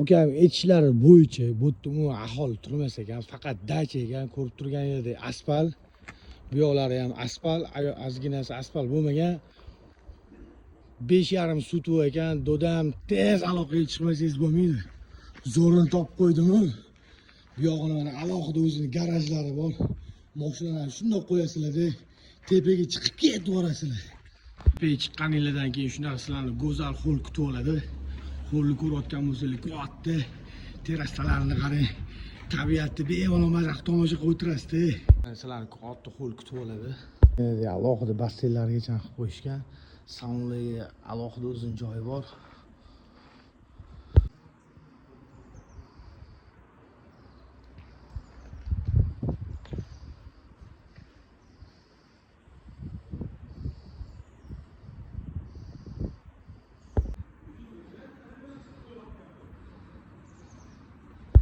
Ukam aytishlari bo'yicha bu yerda umuman aholi turmas ekan, faqat dacha ekan. Ko'rib turgan yerda asfalt, bu yoqlari ham asfalt, ozginasi asfalt bo'lmagan. 5,5 sotix ekan. Dodam, tez aloqaga chiqmasangiz bo'lmaydi. Zo'rini topib qo'ydimu. Bu yog'ini mana alohida o'zini garajlari bor. Mashinalarni shundoq qo'yasizlar-da, tepaga chiqib ketib yuborasizlar. Tepaga chiqqaninglardan keyin shunaqa sizlarni go'zal xoll kutib oladi. Xollni ko'rayotgan bo'lsanglar, katta terrasalarni qarang. Tabiatni bemalol maza qilib tomosha qilib o'tirasizda. Sizlarni katta xoll kutib oladi. Alohida basseynlargacha qilib qo'yishgan. Saunaga alohida o'zini joyi bor.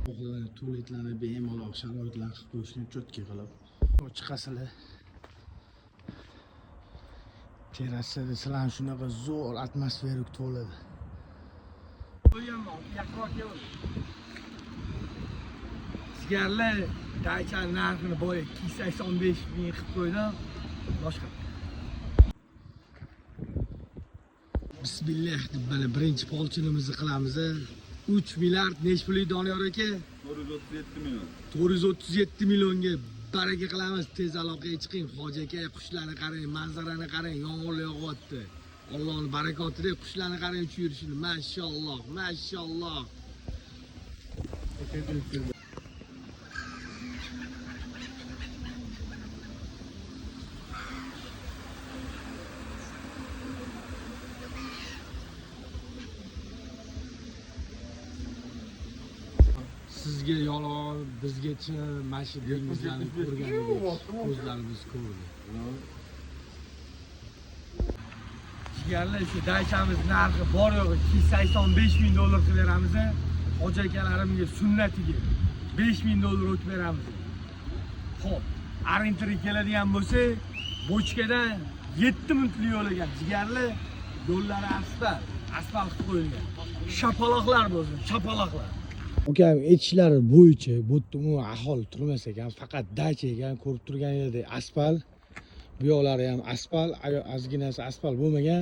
Alohida tualetlarni bemalol sharoitlar qilib qo'yishgan, чётко qilib. Chiqasizlar. Terrasada sizlarni shunaqa zo'r atmosfera kutib oladi. Jigarlar, dachani narxini boya 285 ming qilib qo'ydim. Boshqa. Bismillah deb mana birinchi polchinimizni qilamiz. 3 milliard nechi pul edi, Doniyor aka? 437 million. 437 millionga baraka qilamiz. Tez aloqaga chiqing. Hoji aka, qushlarni qarang, manzarani qarang, yomg'ir yog'yapti. Allohning barakotida qushlarni qarang uchib yurishini. Mashalloh, mashalloh. Sizga yolg'on, bizga chin, mana shu dengizlarni ko'rgan edik, ko'zlarimiz ko'rdi. Jigarlar, shu dachamiz narxi bor yo'g'i 285 ming dollar qilib beramiz. Hoji akalarimga sunnatiga 5 ming dollar o'tib beramiz. Xo'p, Arintirga keladigan bo'lsa, Bochkadan 7 minutlik yo'l ekan. Jigarlar, yo'llari asfalt, asfalt qilib qo'yilgan. Shapaloqlar bo'lsin, shapaloqlar. Ukam aytishlari bo'yicha bu yerda umuman aholi turmas ekan, faqat dacha ekan. Ko'rib turgan yerda asfalt, bu yoqlari ham asfalt, ozginasi asfalt bo'lmagan.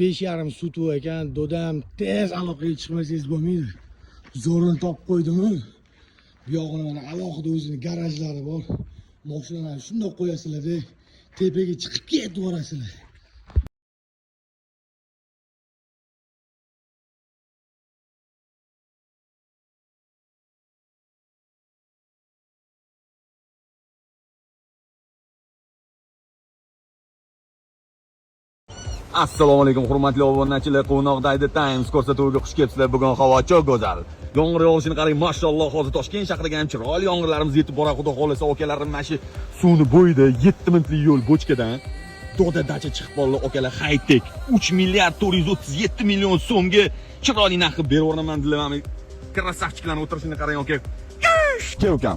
5,5 sotix ekan. Dodam, tez aloqaga chiqmasangiz bo'lmaydi. Zo'rini topib qo'ydimu. Bu yog'ini mana alohida o'zini garajlari bor. Mashinalarni shundoq qo'yasizlar-da, tepaga chiqib ketib yuborasizlar. Assalomu alaykum hurmatli obunachilar, Quvnoq Daydi Times ko'rsatuviga xush kelibsizlar. Bugun havo çok go'zal. Yomg'ir yog'ishini qarang, mashalloh, hozir Toshkent shahriga ham chiroyli yomg'irlarimiz yetib boradi, xudo xohlasa. Akalarim mana shu suvni bo'yida 7 minutlik yo'l Bochkadan Doda dacha chiqib qoldi akalar, high-tech 3 milliard 437 million so'mga chiroyli narx qilib beraveraman dedilar. Mana красавчик larni o'tirishini qarang aka. Kel ukam.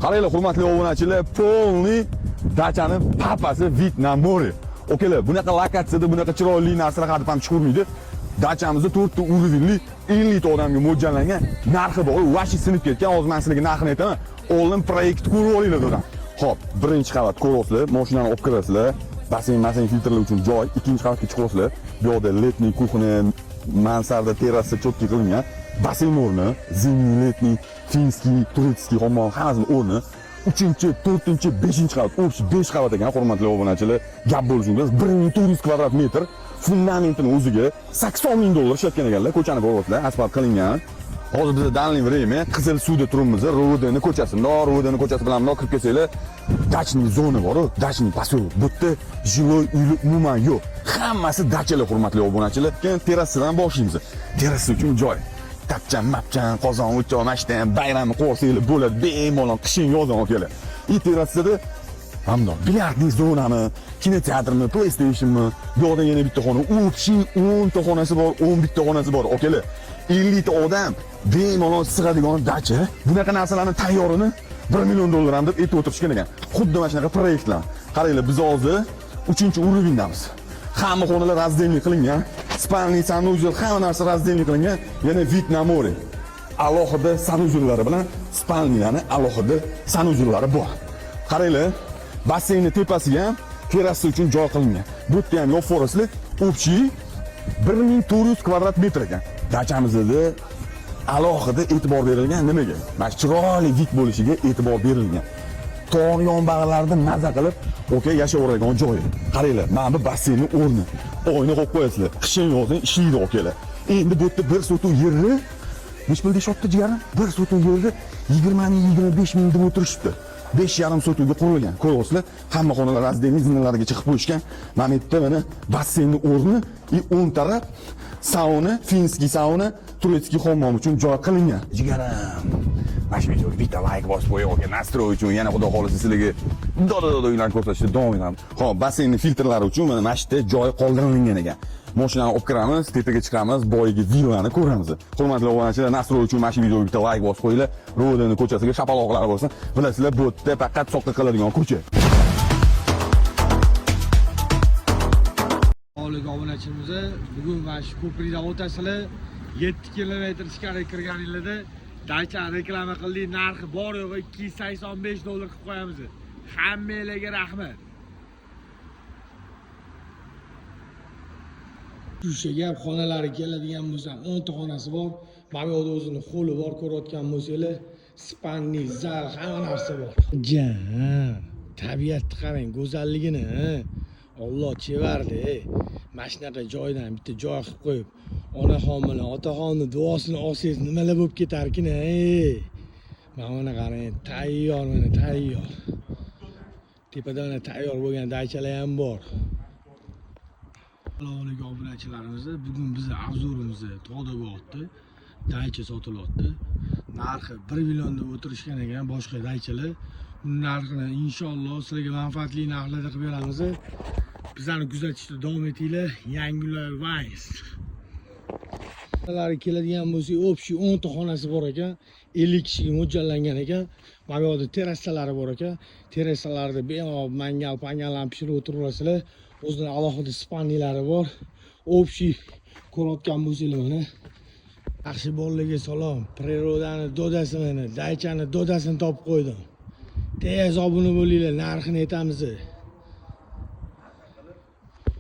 Qaranglar hurmatli obunachilar, полный dachani papasi вид на море. Okalar, bunaqa lokatsiyada bunaqa chiroyli narsalar hadeb ham chiqavermaydi. Dachamizda 4 ta уровень li 50 ta odamga mo'ljallangan narxi bor. Вообще sinib ketgan. Hozir men sizlarga narxini aytaman. Oldin proyekt ko'rib olinglar dadam. Xo'p, birinchi qavat ko'ryapsizlar, mashinani olib kirasizlar. Basseyn, basseyn filtrlar uchun joy. Ikkinchi qavatga chiqyapsizlar. Bu yoqda летний кухня, mansarda terrasa чётко qilingan. Basseyn o'rni, зимний, летний, финский, турецкий hammom hammasini o'rni. Uchinchi, to'rtinchi, beshinchi qavat, общий 5 qavat ekan, hurmatli obunachilar. Gap bo'lishi mumkin. 1400 kvadrat metr fundamentini o'ziga 80 ming dollar ishlatgan ekanlar. Ko'chani ko'ryapsizlar, asfalt qilingan. Hozir biz данный время Qizil suvda turibmiz, РОВД ni ko'chasi. Bundoq РОВД ni ko'chasi bilan bundoq kirib kelsanglar, дачный zona bor-u, дачный поселок. Bu yerda жилой uylar umuman yo'q. Hammasi dachalar, hurmatli obunachilar. Keyin terrasadan boshlaymiz. Terrasa uchun joy. Tapchan, mapchan, qozon, o'choq, mana shu ham bayramni qo'rsanglar bo'ladi, bemalol qishin yozin akalar. И terrasada hamda бильярдный zonami, kinoteatrmi, PlayStationmi, bu yoqda yana bitta xona, общий 10 ta xonasi bor, 11 ta xonasi bor akalar. 50 ta odam bemalol sig'adigan dacha. Bunaqa narsalarni tayyorini 1 million dollar ham deb aytib o'tirishgan ekan. Xuddi mana shunaqa proyektlar. Qaranglar, biz hozir 3-уровень damiz. Hamma xonalar раздельный qilingan. Спальный, санузел, hamma narsa раздельный qilingan. Yana вид на море. Alohida санузел lari bilan спальный larni alohida санузел lari bor. Qaranglar, basseynni tepasiga ham terrasa uchun joy qilingan. Bu yerda ham yopib yuborasizlar. Общий 1400 kvadrat metr ekan. Dachamizda alohida e'tibor berilgan nimaga? Mana shu chiroyli вид bo'lishiga e'tibor berilgan. Tog' yonbag'larida maza qilib, okey, yashayveradigan joyi. Qaranglar, mana bu basseynning o'rni. Oyna qo'yib qo'yasizlar. Qishin yozin ishlaydi okalar. Endi bu yerda bir sotuv yerni nechi pul deyishyapti, jigarim? Bir sotuv yerni 20 ming, 25 ming deb o'tirishibdi. 5,5 sotuvga qurilgan. Ko'ryapsizlar, hamma xonalar раздельный, zinalarga chiqib qo'yishgan. Mana bu yerda mana basseynning o'rni и o'ng taraf sauna, финский sauna, турецкий hammom uchun joy qilingan. Jigarim, mana shu videoga bitta layk bosib qo'ying, aka, настрой uchun yana xudo xohlasa sizlarga doda doda uylarni ko'rsatishda davom etamiz. Xo'p, basseynning filtrlari uchun mana shu yerda joy qoldirilgan ekan. Mashinani olib kiramiz, tepaga chiqamiz, boyagi villani ko'ramiz. Hurmatli obunachilar, настрой uchun mana shu videoga bitta layk bosib qo'yinglar. Rodini ko'chasiga shapaloqlar bo'lsin. Bilasizlar, bu yerda faqat soqqa qiladigan ko'cha. Avvaliga obunachimiz bugun mana shu ko'prikdan o'tasizlar, 7 kilometr ichkari kirganinglarda dacha reklama qildik, narxi bor yo'g'i 285 dollar qilib qo'yamiz. Hammanglarga rahmat. O'sha gap xonalari keladigan bo'lsa, 10 ta xonasi bor. Mana bu yoqda o'zini xoli bor, ko'rayotgan bo'lsanglar, спальный zal, hamma narsa bor. Jan, tabiatni qarang, go'zalligini. Alloh chevardi. Mana shunaqa joydan bitta joy qilib qo'yib, onaxon bilan otaxonni duosini olsangiz nimalar bo'lib ketarkin, ey. Mana buni qarang, tayyor, mana tayyor. Tepada mana tayyor bo'lgan daychalar ham bor. Assalomu alaykum obunachilarimiz. Bugun bizni обзор imizni Tog'da daycha sotilyapti. Narxi 1 million deb o'tirishgan ekan boshqa daychalar. Buni narxini inshaalloh sizlarga manfaatli narxlarda qilib beramiz. Bizlarni kuzatishda davom etinglar. Yangilar Vines. Xonalari keladigan bo'lsak, общий 10 ta xonasi bor ekan, 50 kishiga mo'ljallangan ekan. Mana bu yerda terrasalari bor ekan. Terrasalarda bemalol mangal, pangallarni pishirib o'tiraverasizlar. O'zini alohida спальный lari bor. Общий ko'rayotgan bo'lsanglar mana. Yaxshi bolalarga salom. Природа ni dodasi mana, daychani dodasini topib qo'ydim. Tez obuna bo'linglar, narxini aytamiz.